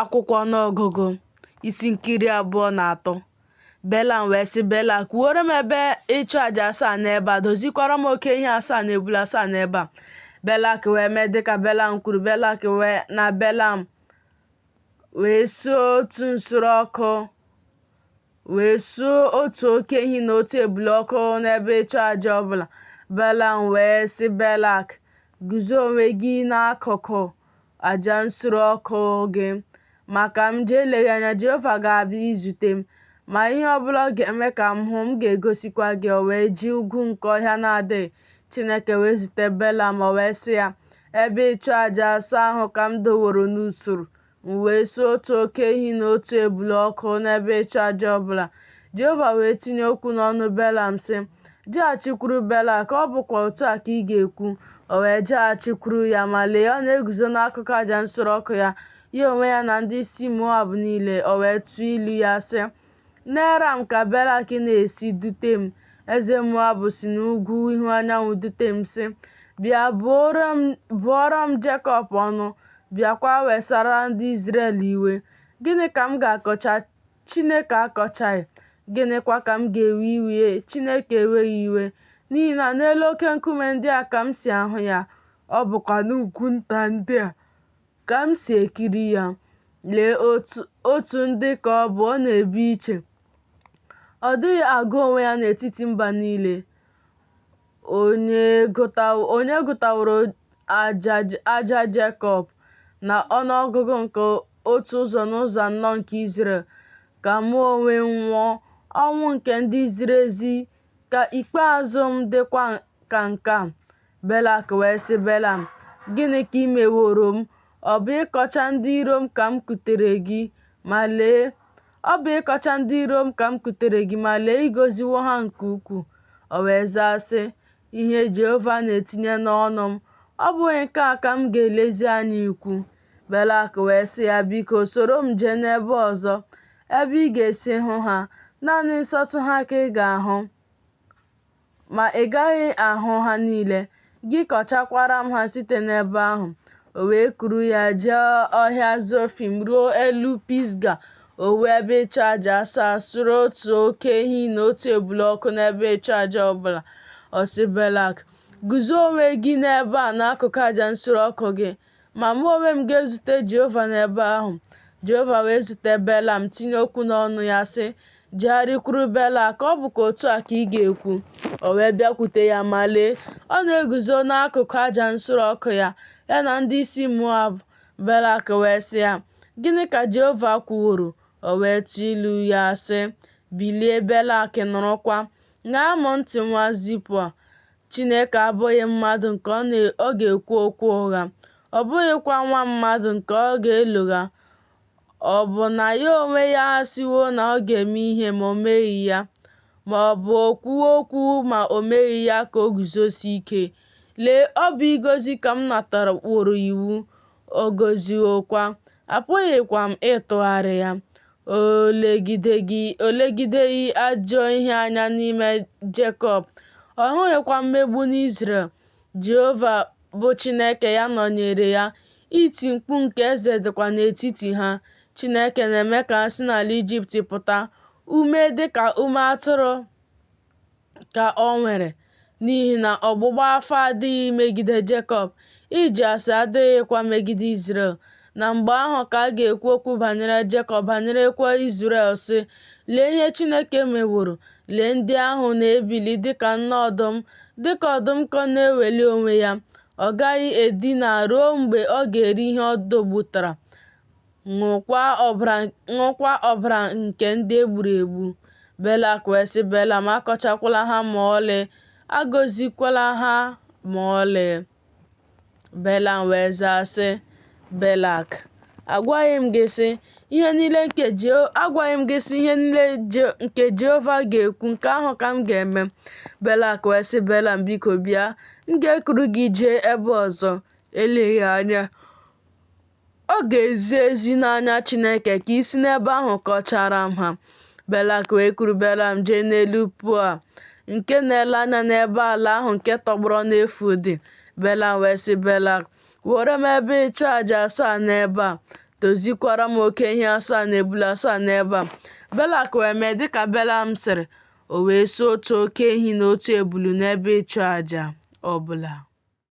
Akwụkwọ Ọnụọgụgụ isi nke 23. Belam wee sị Belak, Wuoro m ebe ịchụ aja asaa n'ebe a, dozikwara m oke ehi asaa na ebule asaa n'ebe a. Belak wee mee dịka Belam kwuru. Belak wee na Belam wee suo otu nsure ọkụ wee suo otu oke ehi na otu ebule ọkụ n'ebe ịchụ aja ọbụla. Belam wee sị Belak, Guzo onwe gị n'akụkụ aja nsure ọkụ gị, ma ka m jee, eleghị anya Jehova ga-abịa izute m. Ma ihe ọbụla ọ ga-eme ka m hụ, m ga-egosikwa gị. O wee jee ugwu nke ọhịa na-adịghị. Chineke wee zute Belam, o wee sị ya, Ebe ịchụ aja asaa ahụ ka m doworo n'usoro, M wee suo otu oke ehi na otu ebule ọkụ n'ebe ịchụ aja ọ bụla. Jehova wee tinye okwu n'ọnụ Belam, sị, Jeghachikwuru Belak, ọ bụkwa otu a ka ị ga-ekwu. O wee jeghachikwuru ya, ma lee, ọ na-eguzo n'akụkụ aja nsure ọkụ ya, ya onwe ya na ndị isi Moab niile. O wee tụọ ilu ya, sị, N'Eram ka Belak na-esi dute m, eze Moab si n'ugwu ihu anyanwụ dute m, sị, Bịa bụọrọ m Jekọb ọnụ, bịakwa wesara ndị Izrel iwe. Gịnị ka m ga-akọcha Chineke akọchaghị? Gịnịkwa ka m ga-ewe iwe Chineke eweghị iwe? N'ihi na n'elu oke nkume ndị a ka m si ahụ ya, ọ bụkwa n'ugwu nta ndị a ka m si ekiri ya. Lee, otu ndị ka ọ bụ, ọ na-ebi iche. Ọ dịghị agụ onwe ya n'etiti mba niile. Onye gụtaworo aja Jekọb na ọnụọgụgụ nke otu ụzọ n'ụzọ anọ nke Izrel? Ka mụ onwe m nwụọ ọnwụ nke ndị ziri ezi, ka ikpeazụ m dịkwa ka nke a. Belak wee sị Belam, Gịnị ka i meworo m? Ọ bụ ịkọcha ndị iro m ka m kutere gị, ma lee, ọ bụ ịkọcha ndị iro m ka m kutere gị, ma lee, ị gọziwo ha nke ukwuu. O wee zaa, sị, Ihe Jehova na-etinye n'ọnụ m, ọ bụghị nke a ka m ga-elezi anya ikwu? Belak wee sị ya, Biko, soro m jee n'ebe ọzọ, ebe ị ga-esi hụ ha. Naanị nsọtụ ha ka ị ga-ahụ. Ma ị gaghị ahụ ha niile. Gị kọchakwara m ha site n'ebe ahụ. O wee kuru ya jee ọhịa Zofim ruo elu Pisga. O wuo ebe ịchụ aja asaa, sure otu oke ehi na otu ebule ọkụ n'ebe ịchụ aja ọ bụla. Ọ sị Belak, Guzo onwe gị n'ebe a n'akụkụ aja nsure ọkụ gị. Ma mụ onwe m ga-ezute Jehova n'ebe ahụ. Jehova wee zute Belam, tinye okwu n'ọnụ ya, sị, Jegharịkwuru Belak, ọ bụkwa otu a ka ị ga-ekwu. O wee bịakwute ya, ma lee, ọ na-eguzo n'akụkụ aja nsure ọkụ ya, ya na ndị isi Moab. Belak wee sị ya, Gịnị ka Jehova kwuworo? O wee tụọ ilu ya, sị, Bilie, Belak, nụrụkwa. Ṅaa m ntị, nwa Zipoa. Chineke abụghị mmadụ nke ọ ga-ekwu okwu ụgha, ọ bụghịkwa nwa mmadụ nke ọ ga-elogha. Ọ bụ na ya onwe ya asịwo na ọ ga-eme ihe ma o meghị ya, ma ọ bụ o kwuwo okwu ma o meghị ya ka o guzosie ike? Lee, ọ bụ ịgọzi ka m nataworo iwu, ọ gọziwokwa, apụghịkwa m ịtụgharị ya. O legideghị ajọ ihe anya n'ime Jekọb, ọ hụghịkwa mmegbu n'Izrel. Jehova bụ Chineke ya nọnyeere ya, iti mkpu nke eze dịkwa n'etiti ha. Chineke na-eme ka ha si n'ala Ijipt pụta, ume dị ka ume atụrụ ka o nwere, n'ihi na ọgbụgba afa adịghị megide Jekọb, ịjụ ase adịghịkwa megide Izrel. Na mgbe ahụ ka a ga-ekwu okwu banyere Jekọb, banyerekwa Izrel, sị, Lee ihe Chineke meworo! Lee ndị ahụ na-ebili dị ka nne ọdụm, dị ka ọdụm ka ọ na-eweli onwe ya. Ọ gaghị edina ruo mgbe ọ ga-eri ihe ọ dọgbutara, ṅụkwa ọbara nke ndị e gburu egbu. Belak wee sị Belam, Akọchakwala ha ma ọlị, agọzikwala ha ma ọlị. Belam wee zaa sị Belak, Agwaghị m gị sị, ihe niile nke agwaghị m gị sị, ihe niile nke Jehova ga-ekwu, nke ahụ ka m ga-eme. Belak wee sị Belam, Biko bịa, m ga-ekuru gị jee ebe ọzọ. Eleghị anya, Ọ ga-ezi ezi n'anya Chineke ka i si n'ebe ahụ kọchaara m ha. Belak wee kuru Belam jee n'elu Peoa, nke na-ele anya n'ebe ala ahụ nke tọgbọrọ n'efu dị. Belam wee sị Belak, Wuoro m ebe ịchụ aja asaa n'ebe a, Doziekwara m oke ehi asaa na ebule asaa n'ebe a. Belak wee mee dịka Belam sịrị, o wee suo otu oke ehi na otu ebulu n'ebe ịchụaja ọ bụla.